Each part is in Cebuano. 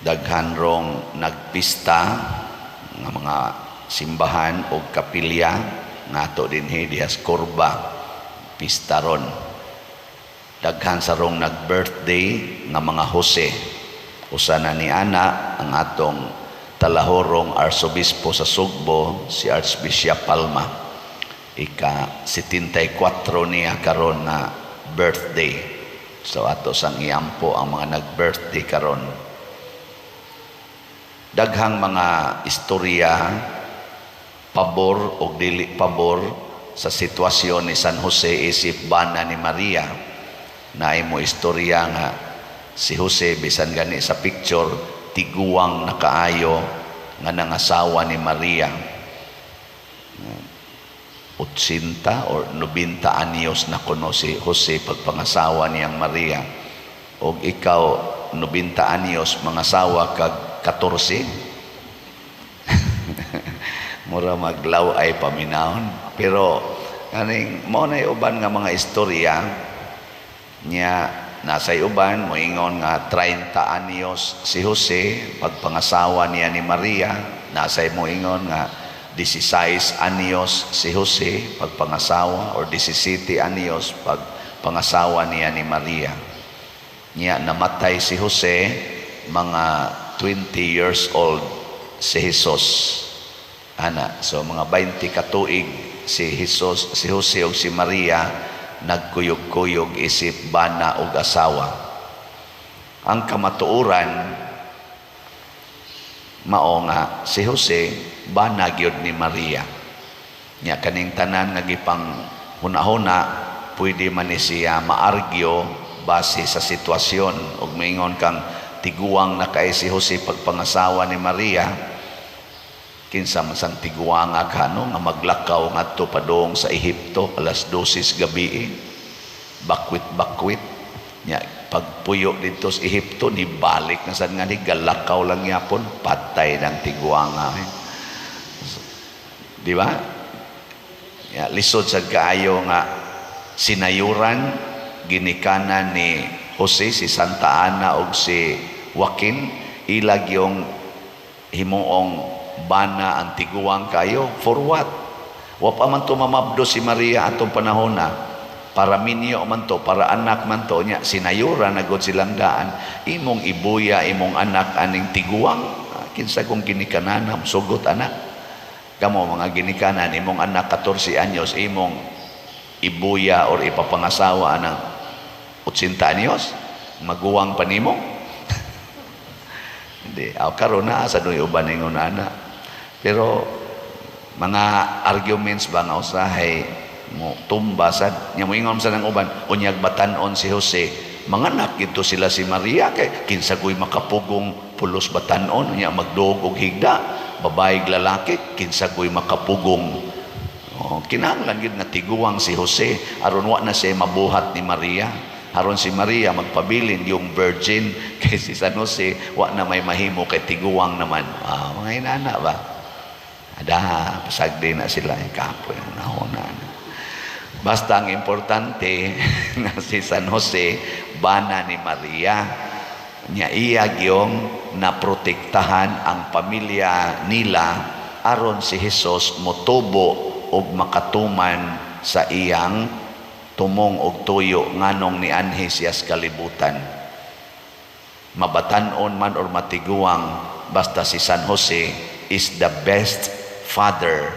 Daghan rong nagpista nga mga simbahan o kapilya ngato dinhi dihas Kurba, pista ron. Daghan sa rong nag-birthday nga mga Jose. Usa na ni ana ang atong talahorong arsobispo sa Sugbo, si Archbishop Palma. Ika 74 niya karon na birthday. So ato sang iampo ang mga nag-birthday karon. Daghang mga istorya, pabor o dili pabor, sa sitwasyon ni San Jose isip bana ni Maria. Naay mo istorya nga si Jose, bisan gani sa picture, tiguang na kaayo nga nangasawa ni Maria. 80 or 90 anyos na kuno si Jose pagpangasawa niyang Maria. Og ikaw, 90 anyos, mangasawa kag 14, mura maglaw ay paminahon. Pero kaning mao na uban nga mga istorya niya. Nasa uban moingon nga 30 anyos si Jose pagpangasawa niya ni Maria. Nasa moingon nga 16 anyos si Jose pagpangasawa or 17 anyos pagpangasawa niya ni Maria. Niya namatay si Jose, mga 20 years old si Jesus ana. So mga 20 katuig si Jesus, si Jose ug si Maria nagkuyog-kuyog isip bana ug asawa. Ang kamatuoran mao nga si Jose bana gyud ni Maria. Nya kaning tanan nga gipang hunahuna, pwede man ni siya maargyo base sa sitwasyon. Ug moingon kang tiguang na kay si Jose pagpangasawa ni Maria, kinsa man sang tiguanga kano nga maglakaw ngadto padung sa Ehipto alas 12 gabi, bakwit-bakwit? Nya pagpuyo didto sa Ehipto, ni balik na sad nga ni galakaw lang yapon. Patay ng tiguanga eh. Di ba? Ya, lisod sad kaayo nga sinayuran ginikanan ni Jose si Santa Ana ug si Joaquin, ilag yung himuong bana ang tiguang kayo. For what? Wa pa man to mamabdo si Maria atong panahon na para minyo man to, para anak man to. Nya sinayura na gud silang daan. Imong ibuya imong anak aning tiguang? Ah, kinsa kong ginikanan sugot anak kamo mga ginikanan, imong anak 14 anyos, imong ibuya or ipapangasawa anang 80 anyos, maguwang pa nimo? Hindi aw karon na sa duy uban ingon ana. Pero mga arguments ba nga usahay mo tumba sad. Nya moingon sa nang uban, unyag batan-on si Jose, manganak gito sila si Maria, kay kinsa koy makapugong pulos batan-on? Unya magduog og higda, babae, lalaki, kinsa koy makapugong? Oh, kinahanglan gid nga tiguang si Jose aron wa na siya mabuhat ni Maria, aron si Maria magpabilin yung virgin, kay si San Jose wa na may mahimo kay tiguang naman. Ah, mga inana ba? Ada pasagdi na sila eh, kapoy ang nahuna. Basta ang importante nga si San Jose bana ni Maria. Nya iya gyong naprotektahan ang pamilya nila aron si Jesus motubo og makatuman sa iyang tumong og tuyo nganong nianhi siya sa kalibutan. Mabatan-on man or matiguang, basta si San Jose is the best father,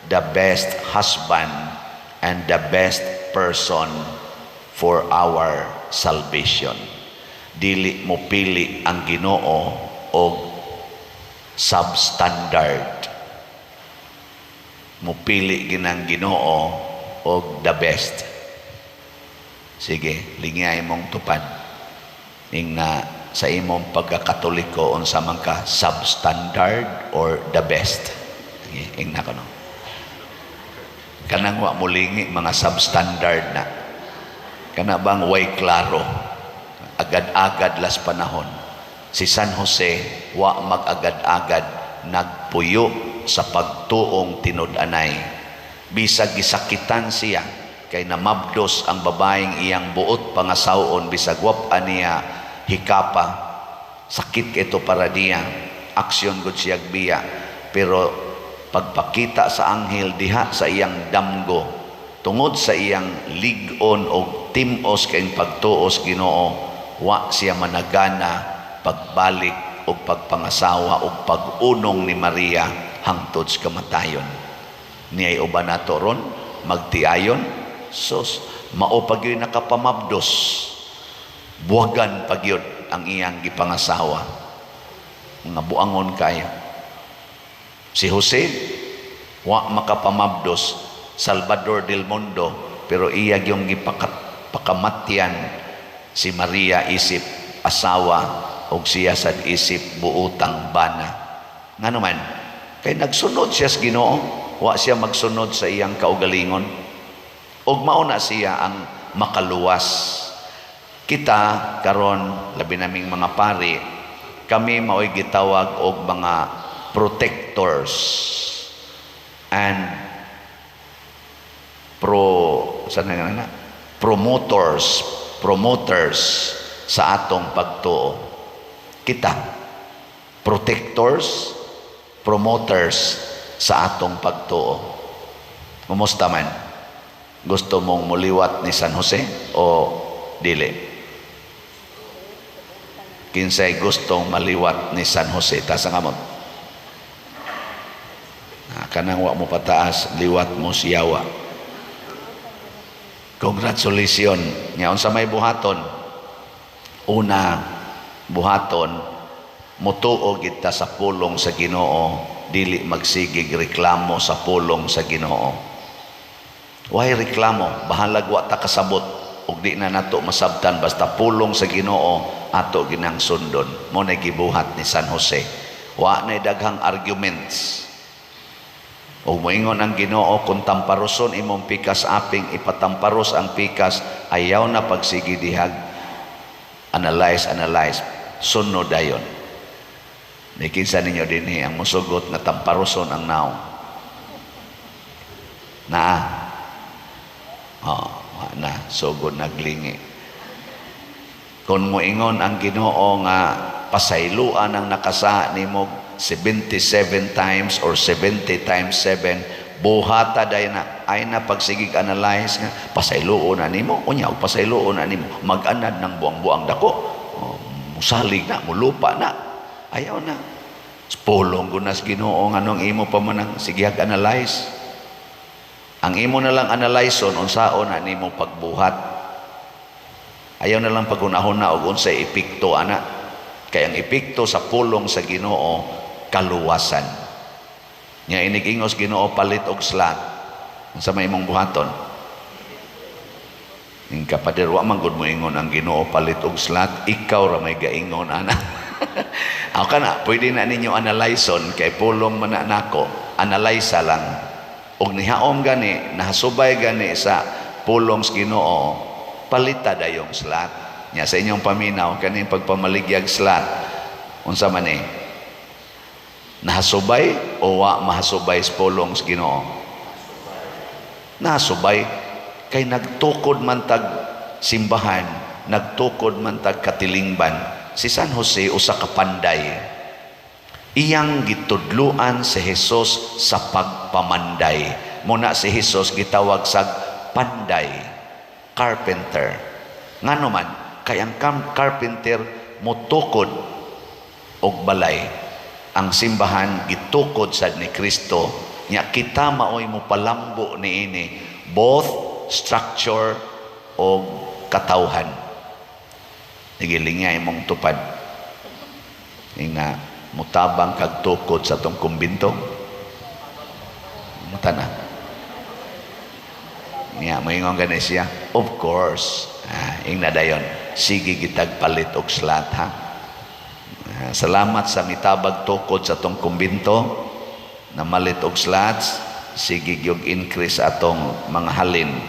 the best husband, and the best person for our salvation. Dili mo pili ang Ginoo og substandard. Mupili ginang Ginoo og the best. Sige, lingay mong tupad. Ing na sa imong pagkakatoliko, unsa man ka, substandard or the best? Sige, ing na kono. Kanang wa mulingi, mga substandard na. Kana bang way klaro? Agad-agad las panahon. Si San Jose wa mag-agad-agad, nagpuyo sa pagtuong tinud-anay. Bisag gisakitan siya kay namabdos ang babaeng iyang buot pangasawon, bisag wa pa niya hikapa. Sakit kaayo para niya. Aksyon gud siya biya. Pero pagpakita sa anghel diha sa iyang damgo, tungod sa iyang lig-on og tim-os kayong pagtuos Ginoo, wa siya managana pagbalik og pagpangasawa og pag-unong ni Maria hangtod sa kamatayon. Niay uban nato ron magtiayon, sus, mao pa gyud nakapamabdos, buwagan pa gyud ang iyang gipangasawa. Mga buangon kayo. Si Jose wa makapamabdos, Salvador del mundo, pero iya gyung gipakamatyan si Maria isip asawa og siya sad isip buotang bana. Ngano man? Kay nagsunod siya sa Ginoo, wa siya magsunod sa iyang kaugalingon. Og mao na siya ang makaluwas. Kita karon, labi naming mga pari, kami mao'y gitawag og mga protectors and pro sa na promoters promoters sa atong pagtuo. Kita, protectors, promoters sa atong pagtuo. Kumusta man? Gusto mong muliwat ni San Jose o dili? Kinsay gustong maliwat ni San Jose? Taas ang kamot. Ah, kanang wa mo pataas, liwat mo siyawa. Congratulations. Nya unsa may buhaton? Una, buhaton, mutuo kita sa pulong sa Ginoo, dili magsigig reklamo sa pulong sa Ginoo. Why reklamo? Bahalag wa ta kasabot ug di na nato masabtan, basta pulong sa Ginoo ato ginang sundon. Mao na gibuhat ni San Jose. Wa na daghang arguments. Ug moingon ang Ginoo, kung tamparoson imong pikas aping, ipatamparos ang pikas, ayaw na pagsigi dihag analyze, analyze, sunod dayon. Ni kinsa ninyo dinhi ang musugot nga tamparoson ang naong? Naa? Oh, wa na sugod naglingi. Kung moingon ang Ginoo nga pasayloan ang nakasala nimo 77 times or 70 times 7, buhata dayon na. Ay na pagsigig analyze nga pasayloon na nimo, unya og pasayloon na nimo, mag-anad ng buang-buang dako, oh, musalig na, mulupa na. Ayaw na. Pulong gunas Ginoo, nganong imo pa man ang sigihag analyze? Ang imo na lang analyze on unsaon na nimo pagbuhat. Ayaw na lang pagunahon na og unsay epekto ana. Kay ang epekto sa pulong sa Ginoo, kaluwasan. Nya inig ingos Ginoo, palit og slot. Unsa may imong buhaton? Ing kapader, wa man gud mo ingon ang Ginoo palit og slot, ikaw ra may gaingon ana. Ako kana, pwede na ninyo analyson kay pulong man na nako, analyze lang. Og nihaom gani, nahasubay gani sa pulong sa Ginoo, palita dayong slot. Nya sa inyong paminaw kaning pagpamaligyag slot, unsa man ni? Nahasubay o wa mahasubay sa pulong sa Ginoo? Nahasubay kay nagtukod man tag simbahan, nagtukod man tag katilingban. Si San Jose usa ka panday. Iyang gitudluan si Jesus sa pagpamanday. Muna si Jesus gitawag sa panday, carpenter. Ngano man? Kay ang carpenter motukod og balay. Ang simbahan gitukod sad ni Kristo. Nya kita maoy mo palambo niini, both structure og katawhan. Nagilingya imong tupad. Nga mutabang kag tukod sa atong kumbinto. Mata na. Niya, moingon gani siya. Of course. Ah, ingna dayon. Sige gitag palit og slot ha. Ah, salamat sa mitabag tukod sa atong kumbinto na malit og slots. Sige gyud increase atong mga halin.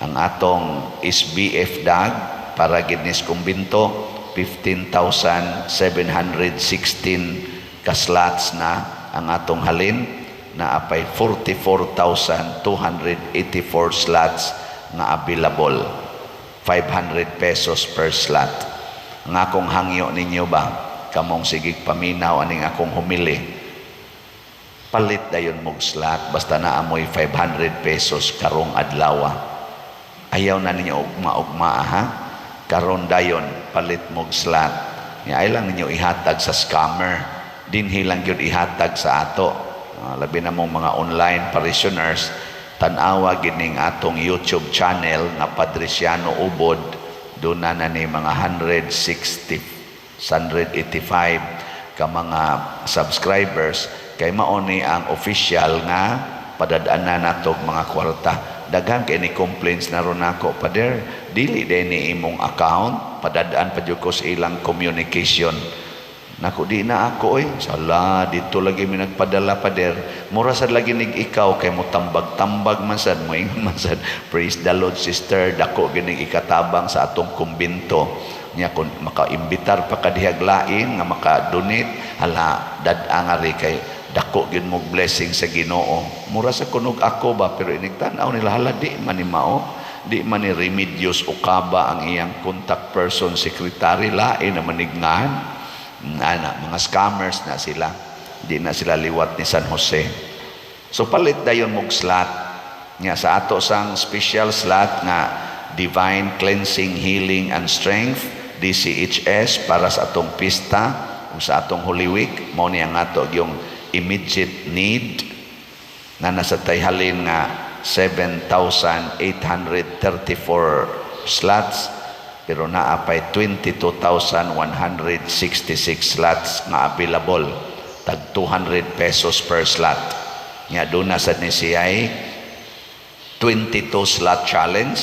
Ang atong SBF dag para gid nis kumbinto, 15,716 ka slots na ang atong halin na apay 44,284 slots nga available, ₱500 per slot. Ang akong hangyo ninyo ba Kamong sigig paminaw aning akong homily, palit dayon mog slot basta naa moy 500 pesos karong adlaw. Ayaw na ninyo ugma-ugma, ha. Karon dayon, palit mog slot. Nya ay lang ninyo ihatag sa scammer. Dinhi lang gyud ihatag sa ato. Labi na mong mga online parishioners, tan-awa gining atong YouTube channel nga Padriciano Ubod. Doon na na ni mga 160, 185 ka mga subscribers, kay mao ni ang official nga padad-anan nato mga kwarta. Daghan kay ni complaints na ron nako, "Pader, dili din ni imong account, padad-an pa jud ko sa ilang communication." Nako, di na ako oy. Sala, dito lagi mi nagpadala, pader. Mura sad lagi nig ikaw kay mo tambag-tambag man sad mo, ingon man sad, "Praise the Lord, sister, dako gining ikatabang sa atong kumbento." Nya kun makaimbitar pa ka dihag lain nga maka-donate, hala, dad-a nga ri kay dako gyud mo blessing sa Ginoo. Mura sa kunog ako ba, pero inig tan-aw nila, hala, di man ni mao. Di man ni Remedios Okaba ang iyang contact person, secretary, lain na manignahan. Ana, mga scammers na sila. Di na sila liwat ni San Jose. So palit dayon mog slot. Nga sa ato sang special slot nga Divine Cleansing, Healing and Strength, DCHS, para sa atong pista o sa atong Holy Week, mao ni ang ato yung immediate need na nasa tayhalin nga 7,834 slots, pero naa pay 22,166 slots nga available, tag 200 pesos per slot. Nga doon na sa ni siya'y 22 slot challenge,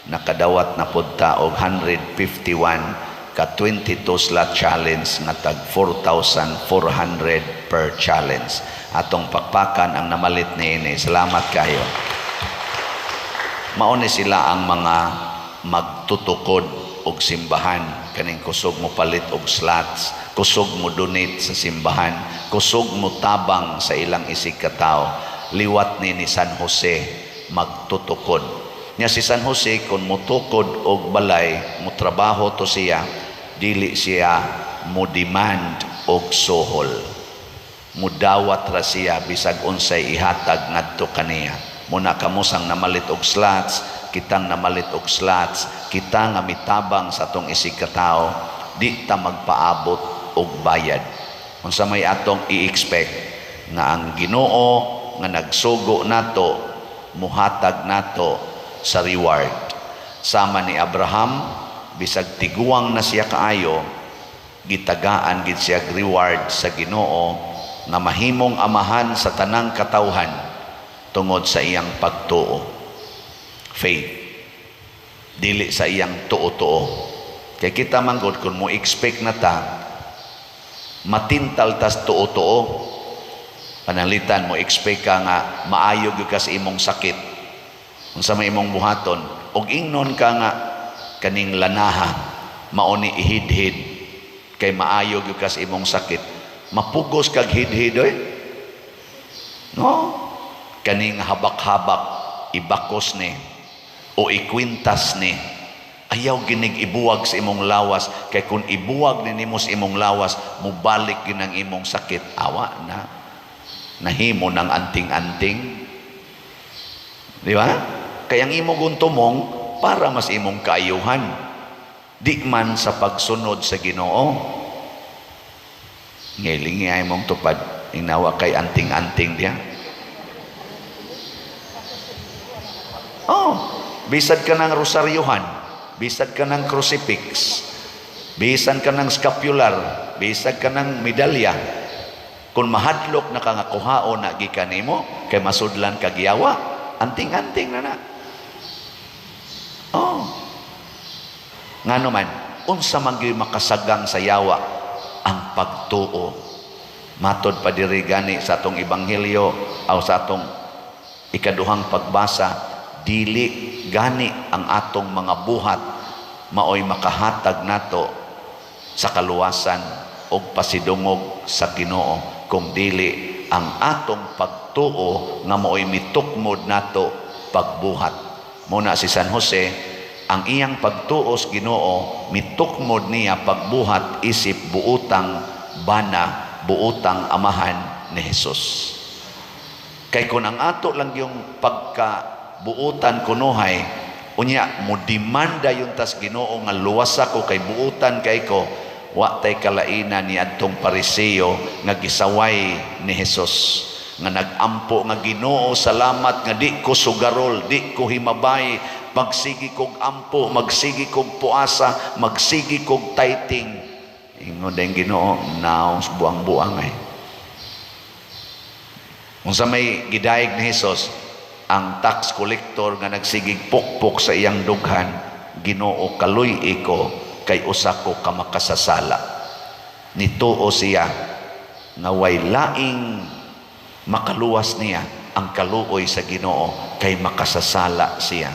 nakadawat na pud ta og 151 ka 22 slot challenge nga tag 4,400 per challenge. Atong pakpakan ang namalit niini. Salamat kayo. Mao ni sila ang mga magtutukod og simbahan, kaning kusog mo palit og slots, kusog mo donate sa simbahan, kusog mo tabang sa ilang isig katawo. Liwat ni San Jose, magtutukod. Nya si San Jose, kung motukod og balay, mo trabaho to siya, dili siya mo demand og suhol. Mudawat ra siya bisag unsay ihatag ngadto kaniya. Muna kamo sang namalit og slots, kitang namalit og slots, kita nga mitabang sa atong isig katawo, di ta magpaabot og bayad. Unsa may atong i-expect? Nga ang Ginoo nga nagsugo nato, muhatag nato sa reward. Sama ni Abraham, bisag tiguang na siya kaayo, gitagaan gid siya reward sa Ginoo nga mahimong amahan sa tanang katawhan tungod sa iyang pagtuo. Faith. Dili sa iyang tuo-tuo. Kay kita manggod, kung mo expect na ta, matintal tas tuo-tuo. Panalitan mo expect ka nga maayo gyud ka sa imong sakit. Unsa may imong buhaton? Og ingnon ka nga kaning lanaha mao ni ihidhid kay maayo gyud ka sa imong sakit. Mapugos kag hidhid oy. No? Kaning habak-habak, ibakos ni o ikwintas ni. Ayaw ginig ibuwag sa imong lawas, kay kung ibuwag ni nimo sa imong lawas, mubalik gin ang imong sakit. Awa na, nahimo ng anting-anting, di ba? Kaya ang imong tumong para mas imong kaayuhan, di man sa pagsunod sa Ginoo. Ngilingi ay mong tupad, inawa kay anting-anting diya. Oh, bisad ka ng rosaryuhan, bisad ka ng crucifix, bisan ka ng scapular, bisad ka ng medalya. Kung mahadlok na ka nga kuhaon na gikan nimo, kay masudlan kag yawa, anting-anting na na. Oh. Ngano man, unsa man gyud makasagang sa yawa? Ang pagtuo. Matod pa diri gani sa atong ebanghelyo o sa atong ikaduhang pagbasa, dili gani ang atong mga buhat maoy makahatag nato sa kaluwasan og pasidungog sa Ginoo, kung dili ang atong pagtuo nga maoy mitukmod nato pagbuhat. Muna si San Jose Ang iyang pagtuos Ginoo mitukmod niya pagbuhat isip buutang bana, buutang amahan ni Jesus. Kay kung ang ato lang yung pagka buutan kunuhay, unya mo demanda yung tas Ginoo nga luwasa ko kay buutan kay ko, wa tay kalaina ni adtong Pariseo nga gisaway ni Jesus, nga nagampo nga, "Ginoo, salamat nga di ko sugarol, di ko himabay, magsigi kog ampo, magsigi kog puasa, magsigi kog tithing." Ingon din Ginoo, "Naos buang-buang ay." Unsa may gidayeg ni Hesus ang tax collector nga nagsigig pukpok sa iyang dughan? "Ginoo, kaluy ko kay usa ko ka makasasala." Nituo siya nga way laing makaluwas niya ang kaluoy sa Ginoo kay makasasala siya.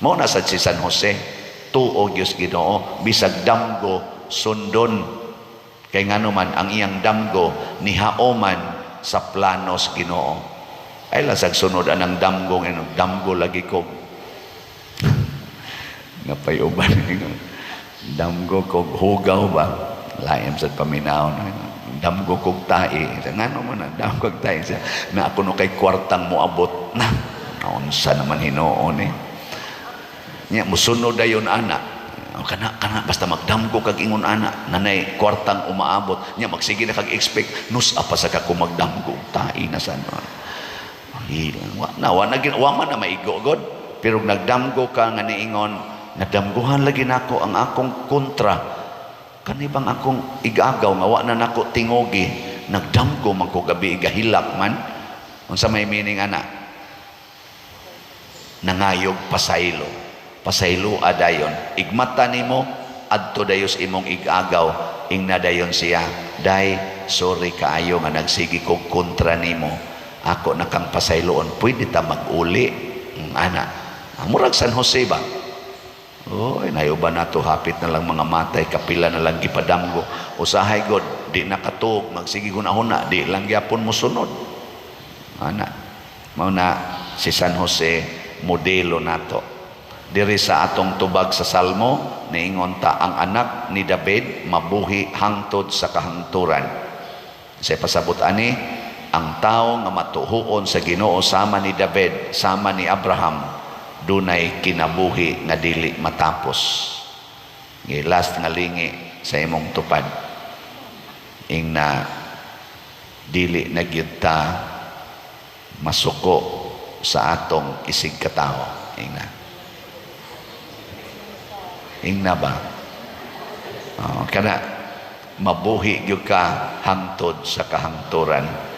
Mao na sad si San Jose, tuo gyud Ginoo bisag damgo sundon, kay ngano man ang iyang damgo nihaoman sa planos Ginoo. Ay lasag sunod anang damgo ngano damgo lagi ko napayuban, damgo kog hugaw ba, laim sa paminaw, damgo kog tae. Ngano man na damgo kog tae? Na ako no kay kwartang moabot na. Unsa naman hinuon eh nya musunod dayon ana. O, kana kana basta magdamgo kag ingon ana nanay kwartang umaabot nya, magsige na kag expect nus apa sa ka ko magdamgo tae na sa wa na wa na wa man na maigo god. Pero nagdamgo ka nga niingon, "Nadamguhan lagi nako ang akong kontra, kani bang akong igagaw nga wa na nako tingogi, nagdamgo man ko gabi, gahilak man." Unsa may meaning ana? Nangayog pasaylo, pasaylo adayon. Igmata nimo adto dayos imong igagaw, ingna dayon siya, "Day, sorry kaayo nga nagsigi kog kontra nimo. Ako na kang pasayloon, pwede ta mag-uli." Ana, murag San Jose ba? Oy, nayuban nato hapit na lang mga matay, kapila na lang gipadamgo. Usahay god, di nakatuog, magsige huna-huna, di lang gyapon mosunod. Ana, mao na si San Jose, modelo nato. Diri sa atong tubag sa Salmo, niingon ta ang anak ni David mabuhi hangtod sa kahangturan. Sa pasabot ani, ang tao nga matuhuon sa Ginoo sama ni David, sama ni Abraham, dunay kinabuhi nga dili matapos. Gi last nga lingi sa imong tupad. Ingna dili na gyud ta masuko sa atong isig katawo. Ingna. Ingna ba? Oh, kana mabuhi gyud ka hangtod sa kahangturan.